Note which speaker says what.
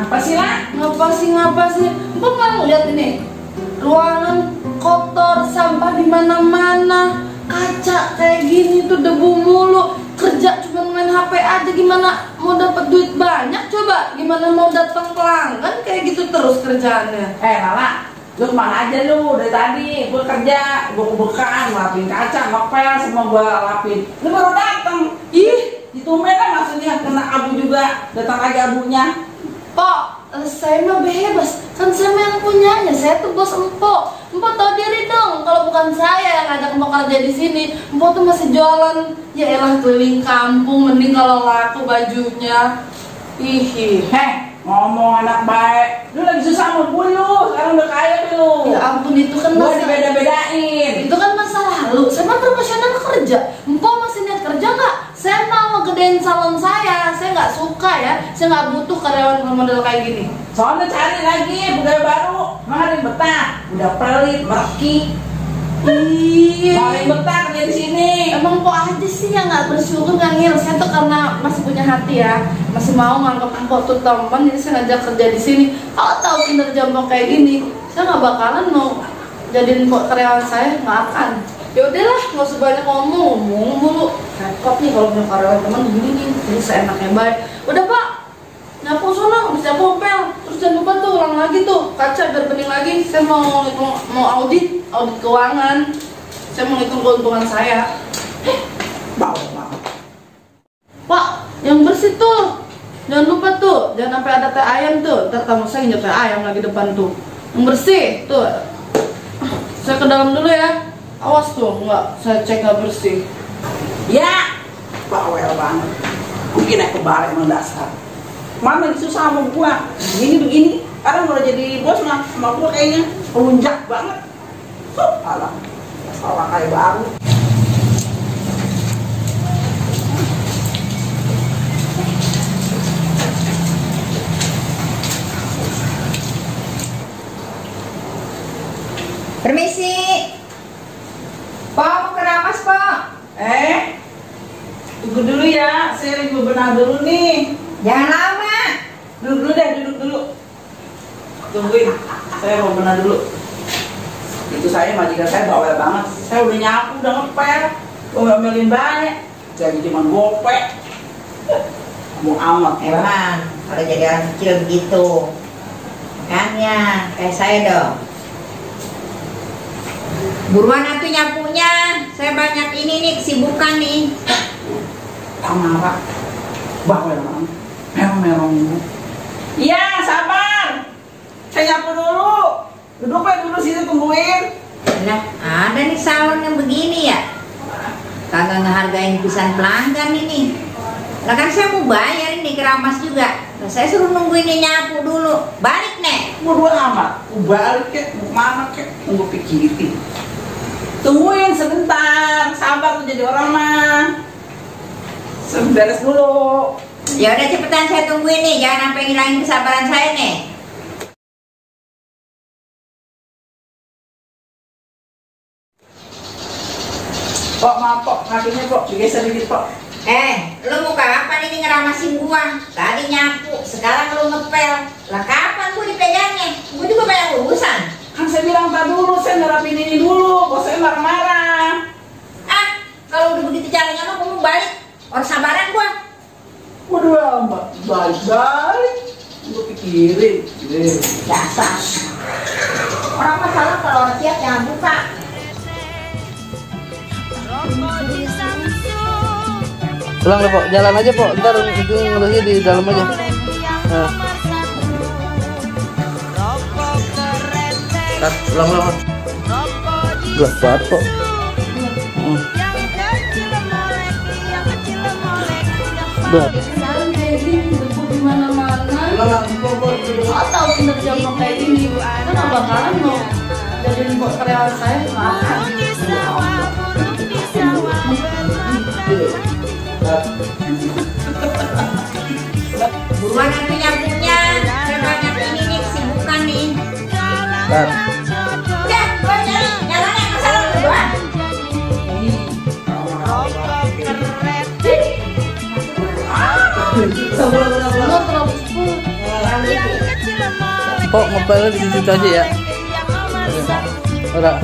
Speaker 1: Apa sih lah?
Speaker 2: Ngapa sih? Mbak mau lihat ini ruangan kotor, sampah di mana-mana, kaca kayak gini tuh debu mulu. Kerja cuma main HP aja, gimana mau dapat duit banyak coba? Gimana mau datang pelanggan kayak gitu terus kerjaannya?
Speaker 1: Lala, lu kemana aja lu dari tadi? Gue kerja, gue kebekan, lapin kaca, ngepel, semua gue lapin. Lu baru datang.
Speaker 2: Ih,
Speaker 1: Ditumben lah maksudnya, kena abu juga. Datang lagi abunya.
Speaker 2: Pok, saya mah bebas, kan saya mah yang punyanya, saya tuh bos empok. Empok tahu diri dong, kalau bukan saya yang ngajak empok kerja di sini, empok tuh masih jualan, ya elah keliling kampung, mending kalau laku bajunya. Ih,
Speaker 1: Ngomong anak baik, lu lagi susah sama gue lu, sekarang udah kaya lu.
Speaker 2: ya ampun, itu kan
Speaker 1: Gue
Speaker 2: masa,
Speaker 1: dibeda-bedain.
Speaker 2: itu kan masa lalu. Saya mah profesional kerja, empok masih niat kerja nggak? Saya mau ngegedein salon saya nggak suka ya, saya nggak butuh karyawan model kayak gini.
Speaker 1: Soalnya cari lagi pegawai baru, malah betah, udah pelit, merki.
Speaker 2: Iya.
Speaker 1: Paling betah kerja di sini.
Speaker 2: Emang kok aja sih yang nggak bersyukur, nggak ngir. Saya tuh karena masih punya hati ya, masih mau nganggap empok tuh teman, jadi saya ngajak kerja di sini. Kalau tahu kinerja empok kayak gini, saya nggak bakalan mau jadiin empok karyawan saya, nggak akan. Ya udahlah, nggak usah banyak ngomong mulu. Repot nih kalau punya karyawan teman gini nih, jadi seenaknya baik. Udah Pak, nyapu sana, bisa ngopel. Terus jangan lupa tuh ulang lagi tuh kaca biar bening lagi. Saya mau audit keuangan. Saya mau hitung keuntungan saya.
Speaker 1: Bau banget.
Speaker 2: Pak, yang bersih tuh. Jangan lupa tuh, jangan sampai ada teh ayam tuh. Ntar tamu saya nginjak teh ayam lagi depan tuh. Yang bersih tuh. Saya ke dalam dulu ya. Awas tuh, enggak saya cek nggak bersih.
Speaker 1: Ya, bawel banget. Mungkin aku balik emang dasar. Mana lagi susah sama gua. Begini. Sekarang udah jadi bos mah sama gua kayaknya pelunjak banget. Alah, salah kayak baru.
Speaker 3: Permisi. Pak, mau keramas, Pak?
Speaker 1: Tunggu dulu ya, saya lagi bebenah dulu nih.
Speaker 3: Jangan lama.
Speaker 1: Duduk dulu. Tungguin, saya mau bebenah dulu. Itu saya majikan saya bawel banget. Saya udah nyapu, udah ngepel, udah ngomelin banyak. Jadi cuma gopek. Mau amat.
Speaker 3: Emang, kalau jadi orang kecil begitu. Makanya, kayak saya dong. Buruan atuh nyapunya. Saya banyak ini nih, kesibukan nih.
Speaker 1: Marah. Bawel banget. Merong ini. Iya, sabar. Saya nyapu dulu. Duduk dulu sini tungguin.
Speaker 3: Nah, ada nih salon yang begini ya. Kagak ngehargain pisan pelanggan ini. Lah kan saya mau bayar ini keramas juga. Nah, saya suruh nungguin dia nyapu dulu. Balik nek.
Speaker 1: Mau dua amat. Mau balik kek, mau mana kek, mau pikirin. Tungguin sebentar. Sabar tuh jadi orang mah. Beres dulu.
Speaker 3: Ya udah cepetan saya tungguin nih. Jangan sampai ngilangin kesabaran saya nih.
Speaker 1: Pok, maaf pok, kakinya pok, digeser dikit pok.
Speaker 3: Lu mau kapan ini ngeramasin gua? Tadi nyapu, sekarang lu ngepel. Lah kapan gua dipegangnya? Gua juga banyak urusan.
Speaker 1: Kan saya bilang tak dulu, saya nerapin ini dulu, bos saya marah-marah.
Speaker 3: Ah, kalau udah begitu caranya mah gua mau balik. Orang sabaran gua.
Speaker 1: Waduh, mbak, balik. Gue pikirin.
Speaker 3: Dasar. Orang masalah kalau orang siap jangan buka.
Speaker 4: Pulang deh, Pok. Jalan aja, Pok. Ntar itu ngurusnya di dalam aja. Nah. Pulang. Gelap banget, Pok.
Speaker 2: Sekarang kayak gini, debu di mana-mana. Tahu kinerja empok kayak gini, kan nggak bakalan mau jadiin empok karyawan saya, nggak akan.
Speaker 3: Buruan atuh nyapunya. Saya banyak ini nih kesibukan nih. Udah, gua nyari. Jalannya ke salon berdua.
Speaker 2: Lo terlalu cepet.
Speaker 4: Pok ngepelnya di situ aja ya. Udah.